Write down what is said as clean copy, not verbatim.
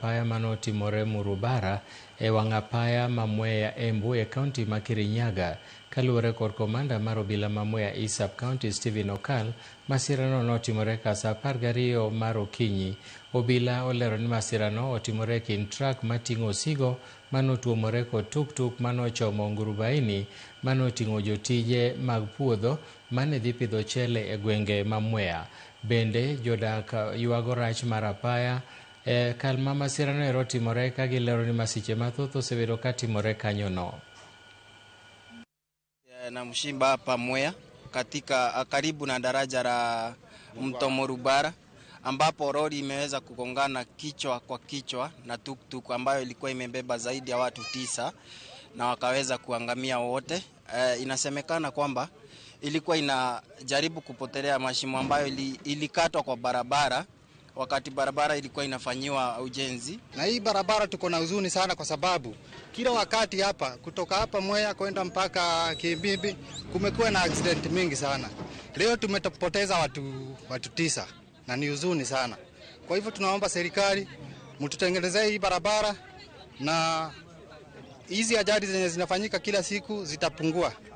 apaya manotimore Murubara e wang' apaya ma Mwea Embu e kaunti ma Kirinyaga. Kaluwore kod komanda mar obila ma Mwea East Sub-County Stephen Okal, masirano notimore ka saa 12 mar okinyi. Obila olero ni masirano otimore e kind truck mating'o osigo manotuomore kod tuktuk manochomo Ngurubaini manoting'o jotije mag puodho mane dhi pidho chele e gwenge ma Mwea. Bende jodak ywago rach mar apaya e kal ma masirano ero otimore ka gilero ni masiche mathoth osebedo katimore kanyono. Na Mshimba hapa Mwea katika karibu na daraja la mto Morubara ambapo lori imeweza kugongana kichwa kwa kichwa na tuktuk ambayo ilikuwa imebeba zaidi ya watu 9 na wakaweza kuangamia wote. Inasemekana kwamba ilikuwa inajaribu kupotelea mashimo ambayo ilikatwa kwa barabara wakati barabara ilikuwa inafanyiwa ujenzi. Na hii barabara tuko na huzuni sana kwa sababu kila wakati hapa kutoka hapa Mwea kwenda mpaka Kimbimbi kumekuwa na accident mingi sana. Leo tumepoteza watu 9 na ni huzuni sana. Kwa hivyo tunaomba serikali mtutengenezee hii barabara na hizi ajali zenye zinafanyika kila siku zitapungua.